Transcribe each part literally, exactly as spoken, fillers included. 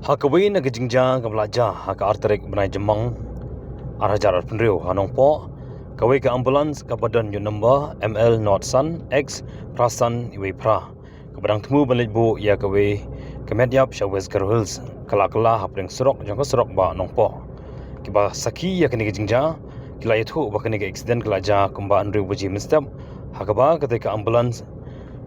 Ha kawei na ka jingjia kaba la jia ha ka ar tarik bnai Jymmang ar hajar arphew hynriew ha Nongpoh, kawei ka ambulance kaba don ïa u number M L not san X phra san wei phra, kaba dang thmu ban leit buh ïa kawei ka met ïap sha West Garo Hills, ka la kylla hapdeng surok jong ka surok ba Nongpoh. Kiba sakhi ïa kane ka jingjia ki la ïathuh ba kane ka accident ka la jia kumba hynriew baje mynstep, ha kaba kata ka ambulance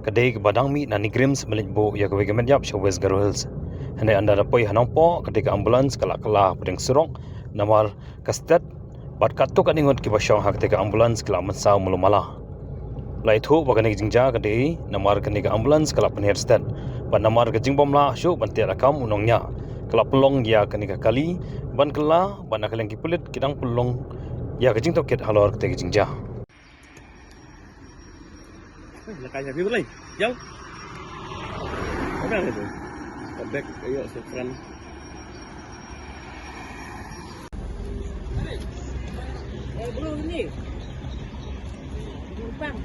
ka dei kaba dang mih na NEIGRIHMS ban leit buh ïa kawei ka met ïap sha West Garo Hills. Hynrei ynda da poi ha Nongpoh, kata ka ambulance ka la kylla hapdeng surok namar ka stet bad katto katne ngut kiba shong ha kata ka ambulance ki la mynsaw malu mala. La ïathuh ba kane ka jingjia ka dei namar kane ka ambulance ka la pynher stet bad namar ka jingbym lah shuh ban thied da kam u nongñiah, ka la pynlong ïa kane ka kali ban kylla, bad na ka liang ki pulit ki dang pynlong ïa ka jingtohkit halor kata ka jingjia. Eh, la kai ha phi balei? Jal. Apa yang itu? Bag ayo sukran. Eh, belum ni. Numpang.